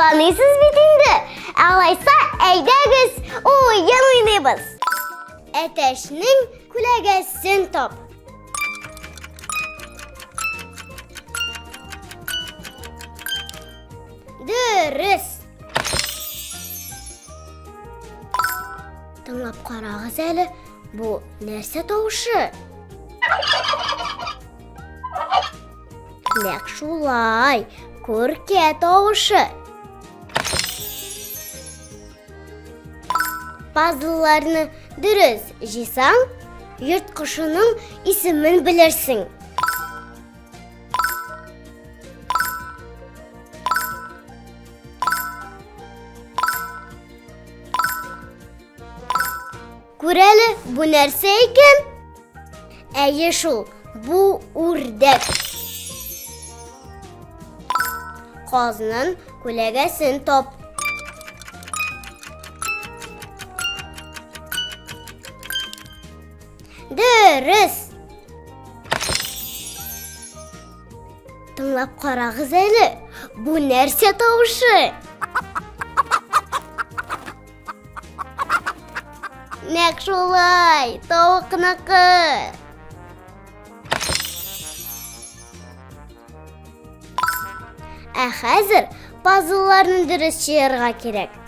Таныйсыз бит инде. Алайса, әйдәгез, уен уйныйбыз. Әтәчнең күләгәсен тап. Дөрес. Тыңлап карагыз әле, бу нәрсә тавышы? Нәкъ шулай, күркә тавышы. Пазлларны дөрес җыйсаң, йорт кошының исемен белерсең. Күр әле, бу нәрсә икән? Әйе шул, бу үрдәк. Казның күләгәсен тап. Дөрес! Тыңлап карагыз әле, бу нәрсә тавышы? Нәкъ шулай, тавыкныкы. Ә хәзер пазлларны дөрес җыярга кирәк.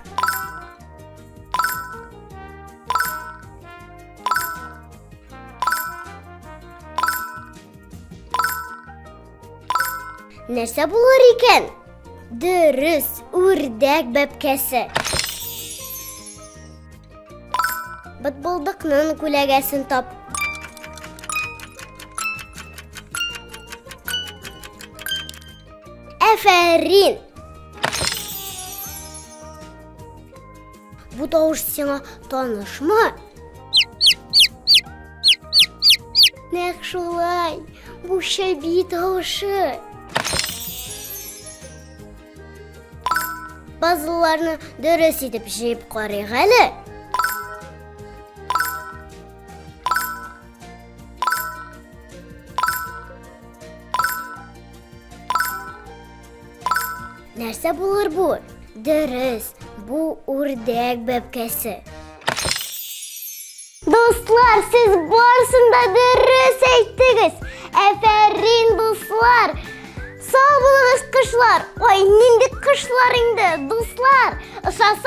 Нәрсә булыр икән? Дөрес, үрдәк бәбкәсе. Бытбылдыкның күләгәсен тап. Әфәрин! Бу тавыш сиңа танышмы? Нәкъ шулай, бу чәби тавышы. Пазлларны дөрес итеп җыеп карыйк әле. Нәрсә булыр бу? Дөрес, бу үрдәк бәбкәсе. Дуслар, сез барысын да дөрес әйттегез. Әфәрин, дуслар! Сау булыгыз, кошлар! Ой, нинди кошлар инде, дуслар! Ошаса